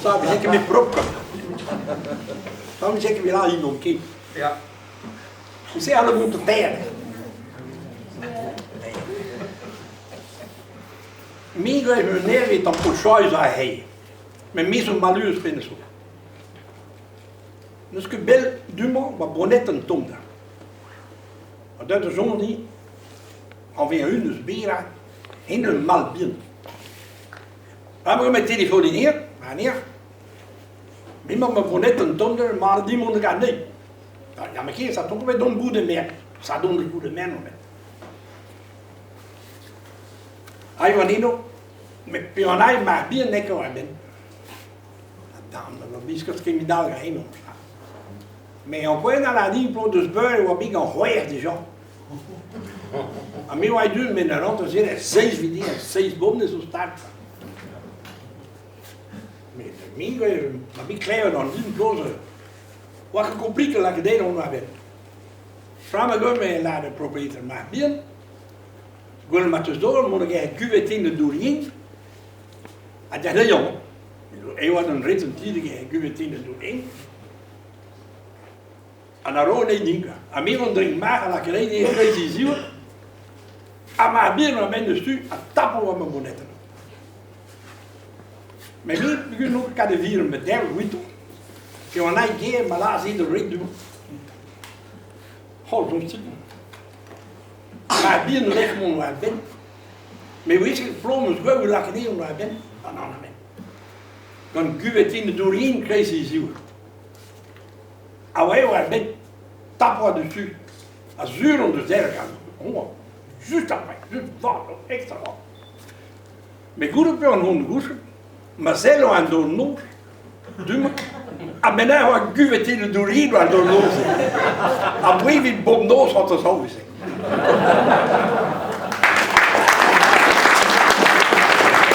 Ça vije ket bet propr. Ça vije ket bet là unan ket. Ja. Se alle mont te père. Mi gleuf me nervi dan po choiz a hei. Met me zo malheurus penn zo. N'eus ket bell du-mañ oa bonet an tommder. Ha deuet da soñj din, añvez un eus Bera, hen ur mal bihan. Amañ emañ telefon hir, anezhañ. M'emañ ma vonet an tommder mat din mont da anezhi. Ya, ma ket, ça tombe bet dont goude mer. Ça dont goude mer, non met. Aïe oan eno, met pe an ail mar bihan n'eo ket a-benn. Dam, ma biskoazh ket evit dal eno. Mais ankouaet a ra din paotr deus beure e oa bet gant c'hwec'h dija. Ha me oa deuet met an hanter-se seizh vit din, seizh bomnez zo start. Met me, ma bet klevet an din kozh, oa ket kompliket lakaat dezhañ on a-benn. Fra ma gant me lâret propriétaire mar bihan, gwell ma teus dor, mont a gae guvetin de dour-yin, ha da yañ. E oa an ret an ti da gae guvetin de dour-yin. Ha na ro anezhi din, Ha me vont drink mar a lakaat anezhi e kreiz he ziv, ha mar bihan a-benn deus tu, ha tapo war ma bonetenn. Met me, peogwir n'on ket kat e vir ma derv outo, eo an eil ger ma laz eo da ret du. Oh, soñj Mar bihan lec'h mont war benn, me ouez ket plom eus gwelout lakaet eo war benn, an an Gant guvetin dourien kreiz he ziv. A oa eo ar bed tapout dessus. Ha sur on deus derc'h homañ, just après, just vat, extra vat. Met goude peoc'h on gousket, ma sell an daol-noz, du-mañ, ha menec'h oa guvet an dourino an daol-noz. Ha bouevit bemnoz hanter-sav-se.